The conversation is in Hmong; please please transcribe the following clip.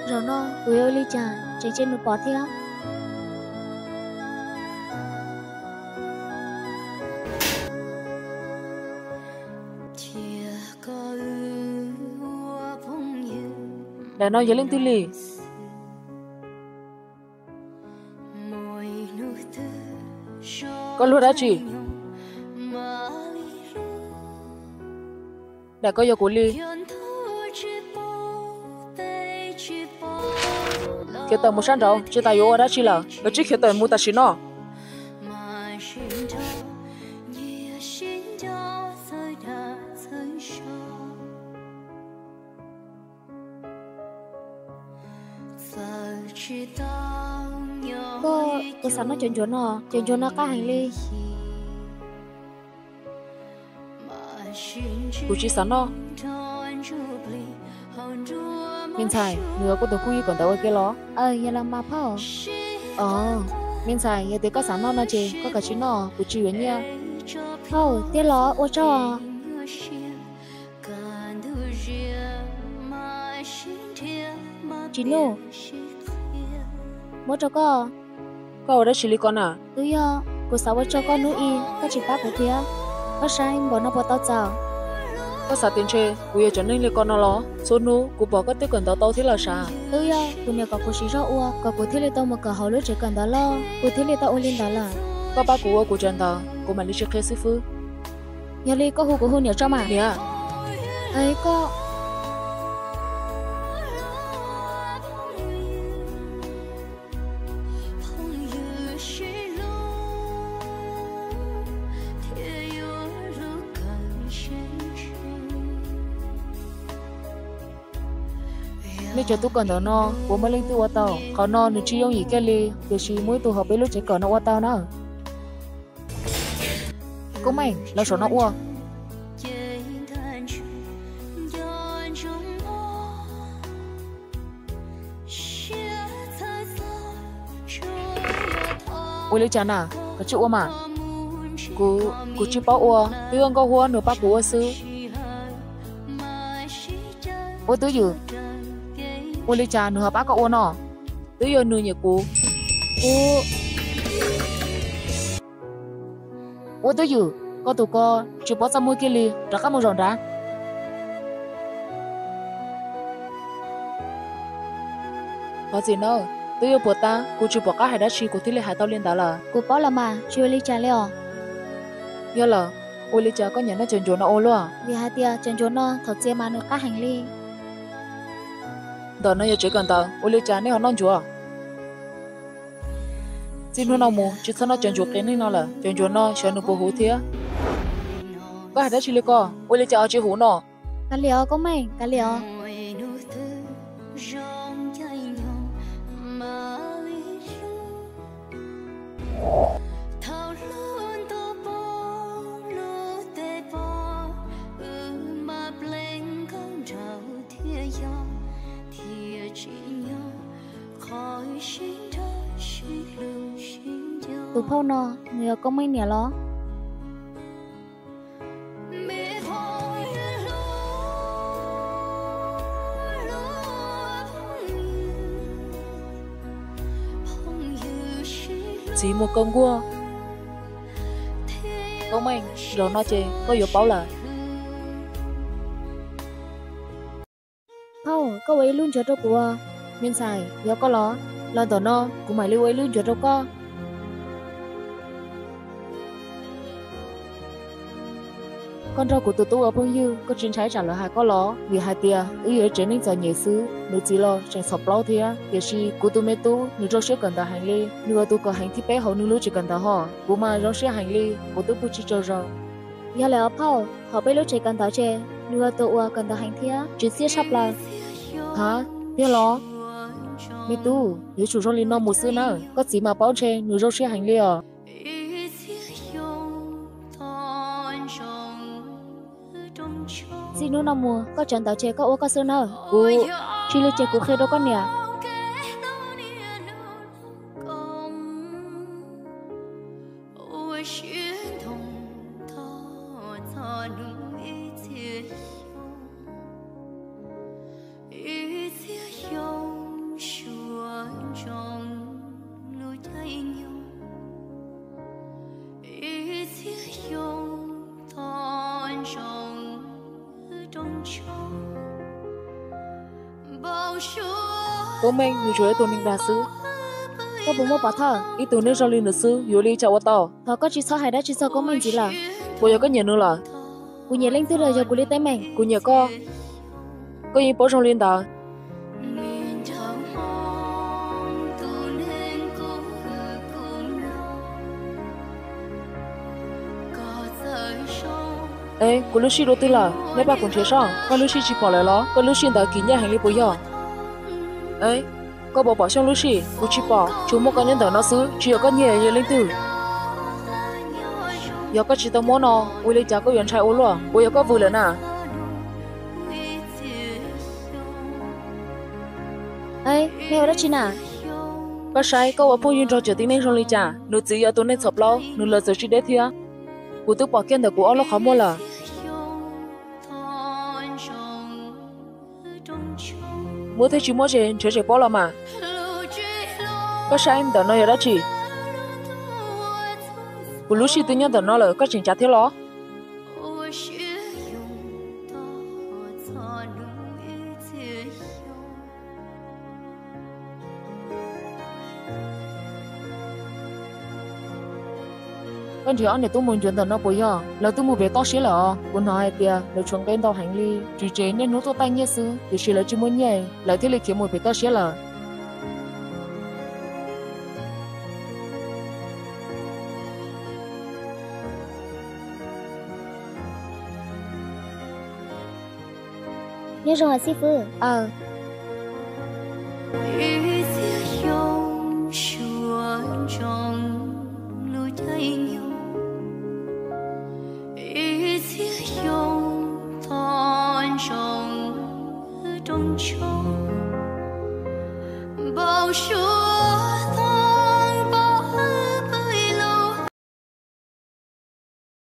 Zaum no kuv yuav ua li cas tseem cia nws pom thiab? Daim no yog leej twg li? Koj luag dab tsi? Daim koj yog kuv li. Khiav tawm mus sab nraud, tsis tas yuav ua dab tsi lawm, koj cia li khiav tawm mus tam sim no. Koj, kuv xav noj cov ncuav no, cov ncuav no qab heev li. Kuv tsis xav noj. Me ntxhais, nws yog koj tus phooj ywg kawm ntawv ua ke los? Aw, yog los mas phauj. Os, me ntxhais, yog tias koj xav noj no ces koj kav tsij noj, kuv tsis yuav nyiaj. Phauj, thiab los ua tsaug. Tsis Nuj, muab rau koj. Koj ua dab tsi li ko na? Twb yog kuv xav ua tsaug koj hnub ib, koj tsis pab kuv thiab. Koj saib npaum no puas tau txaus? Koj xav tias ntshe kuv yuav tseem neeg li ko no los? Txhua hnub kuv pom koj twb kawm ntawv tau thiab los sav. Twb yog kuv niam kom kuv siv zog ua kom kuv thiaj li tau mus kawm hauv lub tsev kawm ntawv loj, kuv thiaj li tau ua li ntawd lawm. Koj pab kuv ua kuv tsev ntawv, kuv mam li tsis qhia xib fwb. Yog li koj hu kuv hu niam tso mas. Niam. Koj Nej cov tub kawm ntawv no puas muaj leej twg ua tau? Qhov no nws tsis yooj yim kiag li, tiam sis muaj ib tug hauv peb lub tsev kawm no ua tau na. Koob Meej, los saum no ua. Ua li cas na? Koj tsis ua mas. Kuv, kuv tsis paub ua, twb yog Nkauj Huab nws pab kuv ua xwb. Ua Twb Ywm, ua li cas nws ho pab koj ua no? Twb yog nws nyiam kuv. Ua, ua Twb Ywm, koj tus ko tsis paub txaj muag kiag li, rov qab mus zaum nrad. Thov txim nawb, twb yog puas tab kuv tsis pom qab hais dab tsi kuv thiaj li hais tau li ntawd lawm. Kuv paub lawm mas, tsis ua li cas li os. Yog lawm, ua li cas koj nyiam noj cov ncuav no ua luaj? Vim hais tias cov ncuav no thaum txias mas nws qab heev li. Ntawm no yog tsev kawm ntawv, ua li cas nej ho noj ncuav? Txij hnub no mus tsis txhob noj cov ncuav qias neeg no lawm, cov ncuav no xyov nws puas huv thiab. Koj hais dab tsi li ko? Ua li cas ho tsis huv no? Kav liam os Koob Meej, kav liam os. Tus phauj no nws yog Koob Meej niam los? Txiv muaj koj nkuaj. Koob Meej, zaum no ces koj yuav paub lawm. Phauj, koj ua ib lub ncuav rau kuv. Me ntxhais, yog koj los, los ntawm no kuv mam li ua ib lub ncuav rau koj. Koj nrog kuv tus tub ua phooj ywg, koj tsis ntshai tsam lawv hais koj los? Vim hais tias wb yog ib tsev neeg txom nyem xwb, nws txiv los tseem txhom plaub thiab. Tiam sis kuv tus me tub nws zoo siab kawm ntawv heev li, nws yog tus kawm heev thib peb hauv nws lub tsev kawm ntawv hos. Kuv mas zoo siab heev li, kuv twb pw tsis tsaug zog. Yog lawm os phauj, hauv peb lub tsev kawm ntawv ces nws yog tus uas kawm ntawv heev thiab tsis txiaj tshaj plaws. Ha, tiag los? Me tub, yuav tsum zoo li no mus xwb nawb, koj txiv mas paub ntshe nws zoo siab heev li os. Txij hnub no mus koj tsev ntawv ces koj ua koj xwb nawb. Kuv, tsis li ces kuv qhia rau koj niam. Koob Meej, nws tsuas yog ib tug neeg dag xwb. Koj puas muaj pov thawj? Ib tug neeg zoo li nws xwb yuav ua li cas ua tau? Thov koj tsis txhob hais dab tsi txog Koob Meej ntxiv lawm. Puas yog koj nyiam nws lawm? Kuv nyiam leej twg los yog kuv li teeb meem. Kuv nyiam koj. Koj yeej paub zoo li ntawd. Es kuv lub sij dua twg lawm? Nej pab kuv nrhiav soj, koj lub sij tsis pom lawm los? Koj lub sij ntawd kim nyiaj heev li puas yog? Es koj puas pom Xyooj lub sij? Kuv tsis pom, tsuas muaj koj nyob ntawm no xwb, tsis yog koj nyiag yog leej twg? Yog koj tsis tau muab no, ua li cas koj yuav ntshai ua luaj? Puas yog koj vwm lawm na? Nej ua dab tsi na? Koj saib koj ua phooj ywg nrog cov tib neeg zoo li cas? Nws txiv yog tus neeg txhaum plaub, nws lawv txawm tsis deb thiab. Kuv twb pom kiag ntawm kuv ob lub qhov muag lawm. Muab thiab tsis muab ces nrhiav tsis paub los mas. Koj saib ntawm no yog dab tsi? Kuv lub sij twb nyob ntawm no lawm koj tseem cav thiab los? Koj nrhiav ob niam tub mus ncuav ntawm no puas yog? Lawv twb mus pem toj siab lawm os. Kuv hnov hais tias lawv tshuav nqe ntau heev li, tsis tseg niaj hnub tuaj taij nyiaj xwb, tiam sis lawv tsis muaj nyiaj, lawv thiaj li khiav mus pem toj siab lawm. Nyob zoo xib fwb. Aw,